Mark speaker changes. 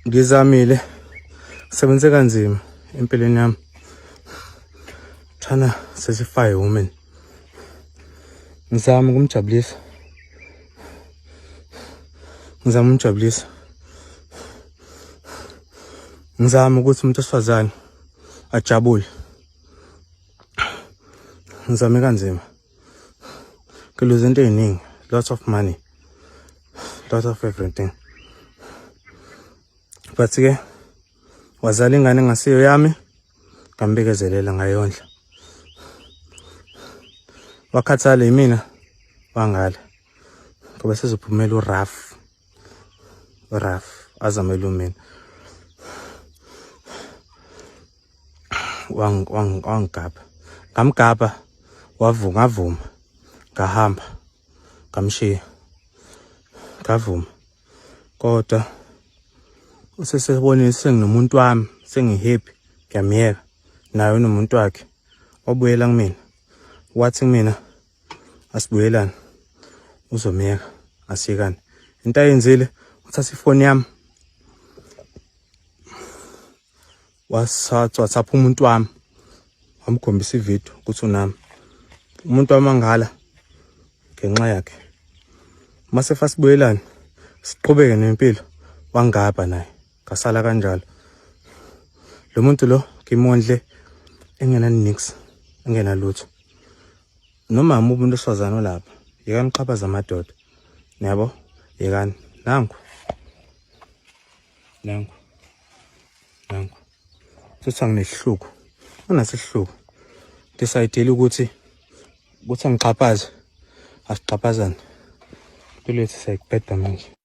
Speaker 1: Ngizamile, sebenze kanzima empilweni yami. Trying to satisfy a woman. Ngizama ukumjabulisa. Ngizama ukumjabulisa. Ngizama ukuthi umuntu osifazane ajabule. Ngizame kanzima. Ngiluze into eziningi, lots of money. Lot of everything. But ke wazala ingane engasiyo yami ngambekezelela ngayondla. Wakhathala yimina wangala. Ngoba sezophumela uRaf. URaf azamele umina. Wangigabha. Ngamgabha wavuma ngavuma ngahamba ngamshiya ngavuma kodwa usesebonile senginomuntu wami sengihappy ngiyamyeka naye unomuntu wakhe wabuyela kumina wathi kumina asibuyelane uzomyeka asiyekane into ayenzile uthatha ifoni yami WhatsApp umuntu wami wamkhombisa ivideo ukuthi unami umuntu wami angala ngenxa yakhe mase fasibuyelane siqhubeke nempilo wangabha naye ngasala kanjalo lo muntu lo ngimondle engena nix engena lutho noma umuntu osifazane olapha yekani uxhaphaza amadoda niyabo yekani nangu nangu nangu futhi anginehluku unasihluku decide ukuthi ukuthi angixhaphaze asixhaphazane impilo yethu siyayibheda manje.